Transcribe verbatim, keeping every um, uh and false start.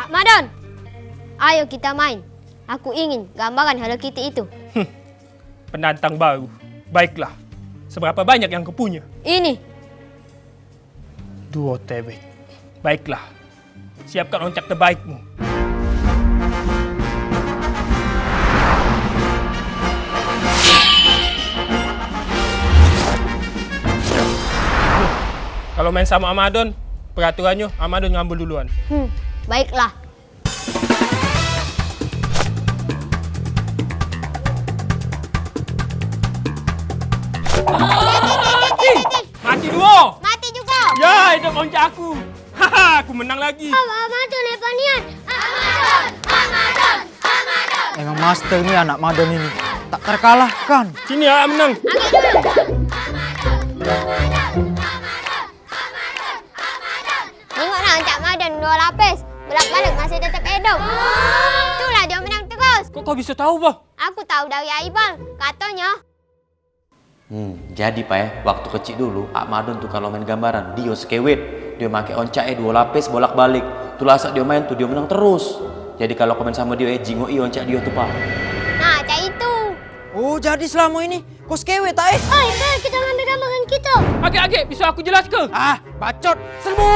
Madon, ayo kita main. Aku ingin gambaran Hello Kitty itu. Penantang baru. Baiklah. Seberapa banyak yang kau punya? Ini. Duo tebek. Baiklah. Siapkan oncak terbaikmu. Kalau main sama Amadon, peraturannya Amadon ngambul duluan. Hmm, baiklah. Mati duo. Mati juga. Ya, hidup oncak aku. Haha, aku menang lagi. Amadon, Evanian. Amadon, Amadon, Amadon. Emang master ni anak Madon ini. Tak terkalahkan. Sini, ah, menang. Nengok nah, oncak Madon duo lapis. Bolak-balik masih tetep hidup. Itulah dia menang terus. Kok kau bisa tahu, bah? Aku tahu dari Aibal. Katanya. Hmm, jadi, Pak, eh, waktu kecik dulu, Ak Madon tu kalau main gambaran, dio sekewet. Dio make oncak, eh, duo lapis bolak-balik. Tulah sak dio main tu, dio menang terus. Jadi kalau kau main sama dio, eh, jingoki oncak dio tu, Pak. Nah, cak itu. Oh, jadi selama ini kau sekewet, tak, eh? Oi, Bel, kita ngambil gambaran kita. Agek, agek, bisa aku jelaske? Ah, bacot. Serbu!